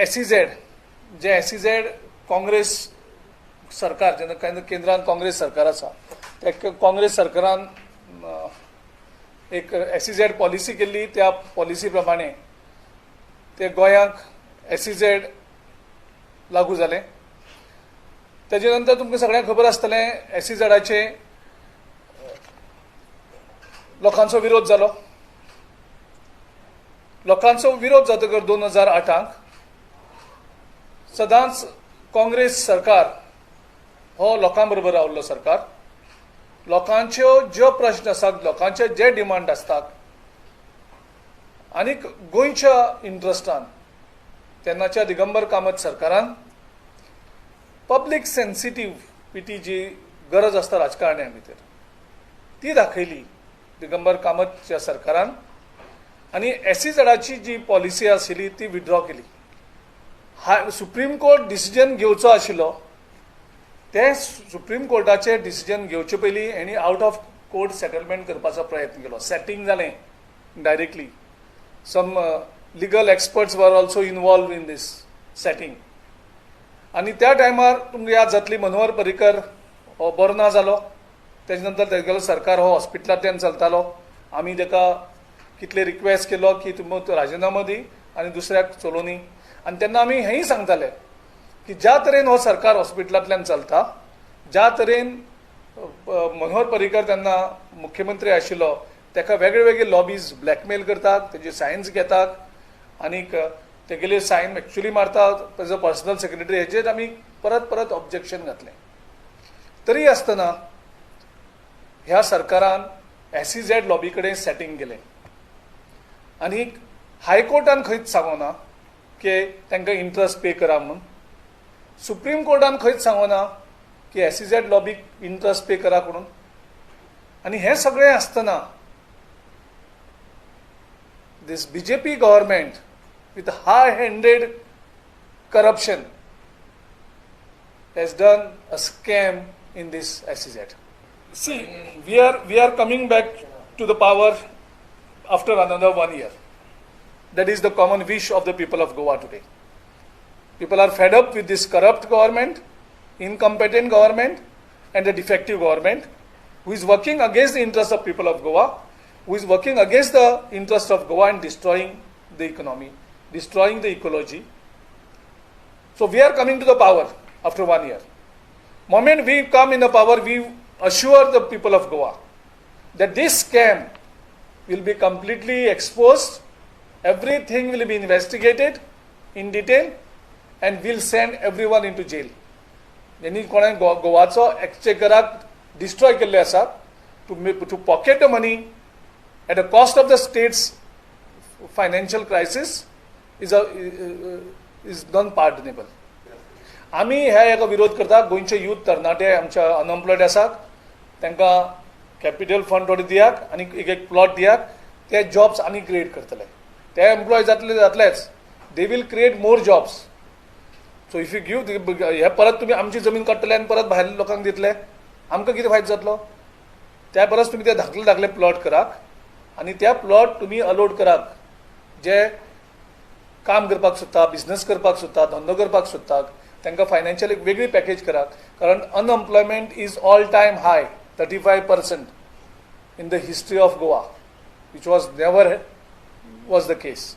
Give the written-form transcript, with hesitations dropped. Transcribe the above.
SEZ जे SEZ Congress सरकार जेन्ना केंद्रान काँग्रेस सरकार आसा, त्या काँग्रेस सरकारान एक एसईझेड पॉलिसी केल्ली. त्या पॉलिसी प्रमाणे ते गोंयांक एसईझेड लागू जालें. तेजे नंतर तुमकां सगळ्यांक खबर आसतलें, एसईझेडाचे लोकांचो विरोध जालो. लोकांचो विरोध जातकर 2008क सदांच काँग्रेस सरकार हो लोकां बरोबर रावल्लो सरकार. लोकांच्यो ज्यो प्रश्न आसात, लोकांचे जे डिमांड आसतात आनीक गोंयच्या इंट्रस्टान तेन्नाच्या दिगंबर कामत सरकारान पब्लीक सेन्सिटिविटी जी गरज आसता राजकारण्यां भितर ती दाखयली दिगंबर कामतच्या सरकारान आनी एसईझेडाची जी पॉलिसी आशिल्ली ती विड्रॉ केली. हा सुप्रीम कोर्ट डिसिजन घेवचो आशिल्लो, ते सुप्रीम कोर्टाचे डिसिजन घेवचे पयलीं हेणी आउट ऑफ कोर्ट सेटलमेंट करपाचो प्रयत्न केलो. सेटींग जालें directly. Some legal experts were also involved in this setting. आनी त्या टायमार तुमकां याद जातली, मनोहर पर्रीकर हो बरो ना जालो. तेजे नंतर तेगेलो सरकार हो हॉस्पिटलांतल्यान चलतालो. आमी ताका कितले रिक्वेस्ट केलो की तुमी राजिनामो दी आनी दुसऱ्याक चलोवनी. आनी तेन्ना आमी हेंय सांगताले की ज्या तरेन हो सरकार हॉस्पिटलांतल्यान चलता, ज्या तरेन मनोहर पर्रीकर तेन्ना मुख्यमंत्री आशिल्लो, ताका वेगळे वेगळे लॉबीज ब्लॅकमेल करतात, तेजे सायन्स घेतात आनीक तेगेले सायन एक्चुली मारतात तेजो पर्सनल सेक्रेटरी. हेजेर आमी परत परत ऑब्जेक्शन घातलें. तरी आसतना ह्या सरकारान एसईझेड लॉबी कडेन सेटींग केलें आनी हायकोर्टान खंयच सांगोना की तांकां इंट्रस्ट पे करा म्हणून. सुप्रीम कोर्टान खंयच सांगोना की एसईझेड लॉबीक इंट्रस्ट पे करा म्हणून. आनी हें सगळें आसतना this BJP government with high-handed corruption has done a scam in this SEZ. See, we are coming back to the power after another one year. That is the common wish of the people of Goa today. People are fed up with this corrupt government, incompetent government, and the defective government who is working against the interests of people of Goa, who is working against the interest of Goa and destroying the economy, destroying the ecology. So we are coming to the power after one year. Moment we come in the power, we assure the people of Goa that this scam will be completely exposed, everything will be investigated in detail, and we'll send everyone into jail. ज्यांनी कोणें गोवाचो एक्सचेकराक destroy केल्ले आसा to pocket the money at the cost of the state's financial crisis is non pardonable. आमी ह्या हेका विरोध करता. गोंयचे यूथ, तरणाटे आमच्या अनएम्प्लॉयड आसात, तांकां कॅपिटल फंड थोडे दियात आनी एक एक प्लॉट दियात. ते जॉब्स आनी क्रिएट करतले. ते एम्प्लॉय जातले जातलेच, they will create more jobs. So if you give हे परत तुमी आमची जमीन काडटले आनी परत भायल्या लोकांक दितले, आमकां कितें फायदो जातलो? त्या परस तुमी ते धाकले धाकले प्लॉट करात आनी त्या प्लॉट तुमी अलोट करात जे काम करपाक सोदता, बिझनस करपाक सोदता, धंदो करपाक सोदता, तांकां फायनान्शियल एक वेगळी पॅकेज करात, कारण unemployment is all time high, 35% in the history of Goa, which was never was the case.